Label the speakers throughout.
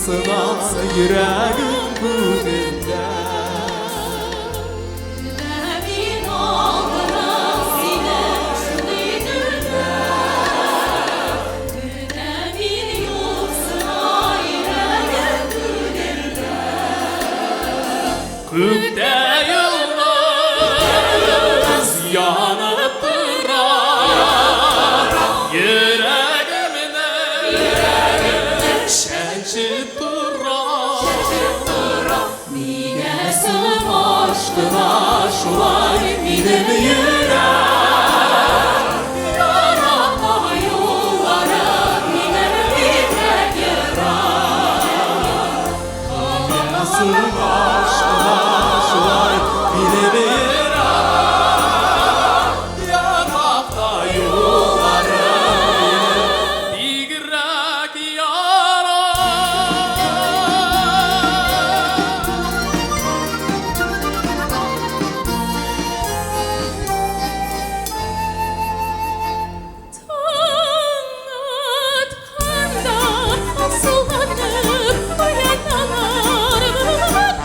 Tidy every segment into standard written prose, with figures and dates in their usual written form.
Speaker 1: Юксына йөрәгем бүгендә.
Speaker 2: Мин алдырам сине шундый төндә. Төнә мин юксына йөрәгем бүгендә.
Speaker 1: Күктә йолдыз янып тора, йөрәгемне чәнчеп тора.
Speaker 2: Нигә соң ашкына шулай
Speaker 1: минем йөрәк?
Speaker 2: Еракта юлларым минем бигрәк ерак.
Speaker 1: Нигә соң ашкына шулай минем йөрәк? Еракта юлларым минем бигрәк ерак.
Speaker 2: Таң атканда асылланып уяналар болытлар.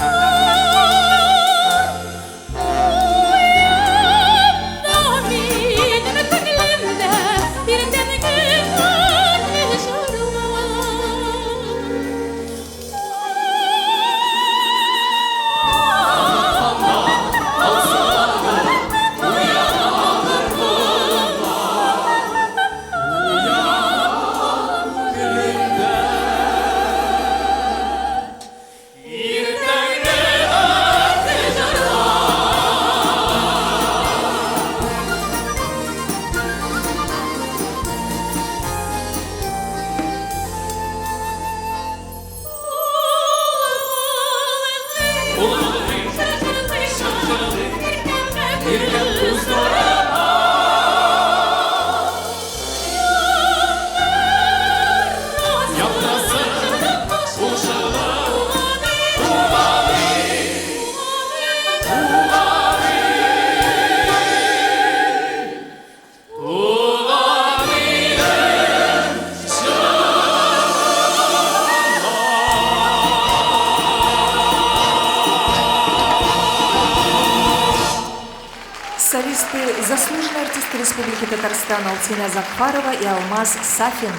Speaker 2: Уемда минем күңелемдә иртәнге моңлы җырлар.
Speaker 3: Солисты, заслуженные артисты Республики Татарстан Алтина Закфарова и Алмаз Сафин.